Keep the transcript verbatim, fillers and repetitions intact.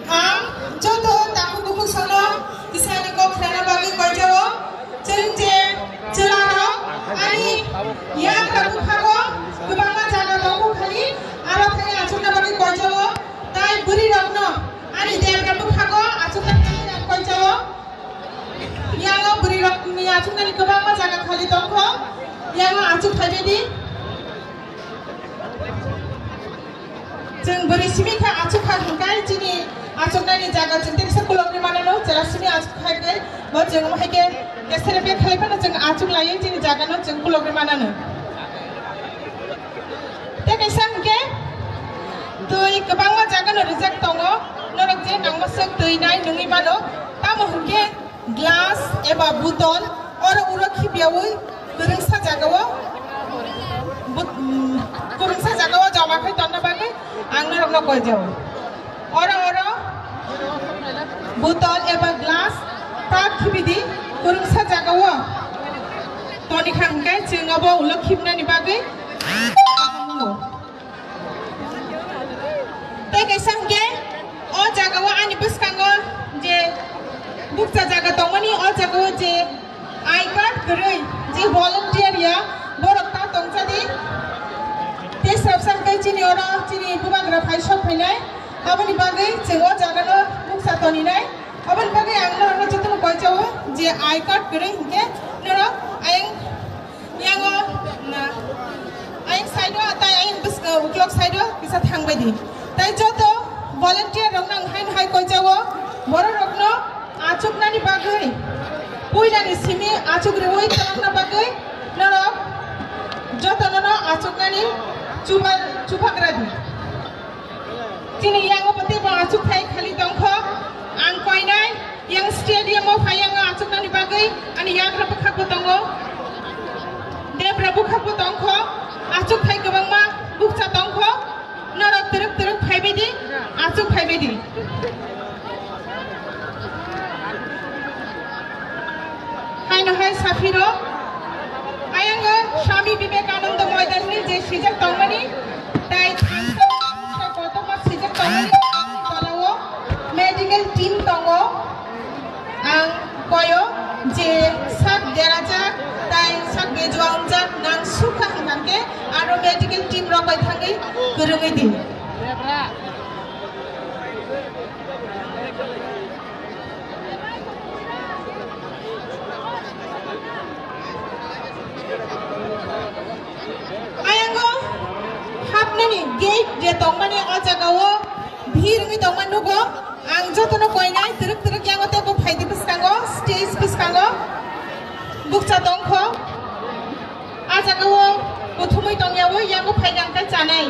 Ang joto takhuk bukhuk sano kisani kok khlaina bagwi koijao. Chwng je chwlarok ani yagra buphago kwbangma jaga tongo khali, aro thani achukna bagwi koijao. Tai bwrwirokno ani debra buphago achukna bagwi koijao. Yango bwrwirokni achuknani kwbangma jaga khali tongkho. Yango achuk phaibaidi. Chwng bwrwi simi kha achuk kha hwnkhe chini achuknani jaga chwng teksa kulokni manano, chwla simi achuk kha khe bo chwng hai khe kesere bek khlai phano chwng achuk laiwi chini jagano chwng kulokni manano. Tei kaisa hwnkhe twi kwbangma jagano rijak tongo, norok je nangma swk twi nai nungwi mano, tamo hwnkhe glass eba botol oro uro khibiyaui kwrwngsa jagao but-, mm, kwrwngsa jagao joma khai tonna bagwi ang norokno koijao. Oro oro botol eba glass ta khibidi kwrwngsa jagao tonikha hwnkhe chwng obo ulo khibnani bagwi. Tei kaisa hwnkhe o jagao ani bwskango je bukcha jaga tongmani, o jagao je I card kwrwi je volunteer ya, borok ta tongchadi. Tei swrapsa hwnkhe chini oro chini bubagra phai sok phainai, aboni bagwi chwng o jagano bukcha toninai. Aboni bagwi ang norokno jotono koijao je I card kwrwi hwnkhe norok ayang Yango, na, ayang side o, tai ayang bwskango, uklok side o kisa thangbaidi. Tai joto volunteer rokno ang haino hai koijao, borok rokno achuknani bagwi, puilani simi achuk rwui twlangna bagwi norok jotono no achuknani chuba-, chubagra di. Chini yango bo teibo achuk thai khali tongkho. Ang koinai yang stadium o phai yango achuknani bagwi ani yagra bwkhakbo tongo. Debra bwkhakbo tongkho. Achuk thai kwbangma bukcha tongkho. Norok twrwk twrwk phaibaidi, achuk phaibaidi. Haino hai saphiro, ayango Swami Vivekananda Moidanni je sijak tongmani, tai kotorma sijak tongmani, tolao medical team tongo. Ang koyo je sak derajak tai sak bejua wngjak nang sukha hwnkhe aro medical team rok bai thangwi kwrwngwi di. Ayango hapnani gate je tongmani o jagao bhir wngwi tongma nugo. Ang jotono koinai twrwk twrwk yango teibo phaidi bwskango, stage bwskango bukcha tongkho. A jagao kuthumui tongyaui yango phaiga hwnkhe chanai.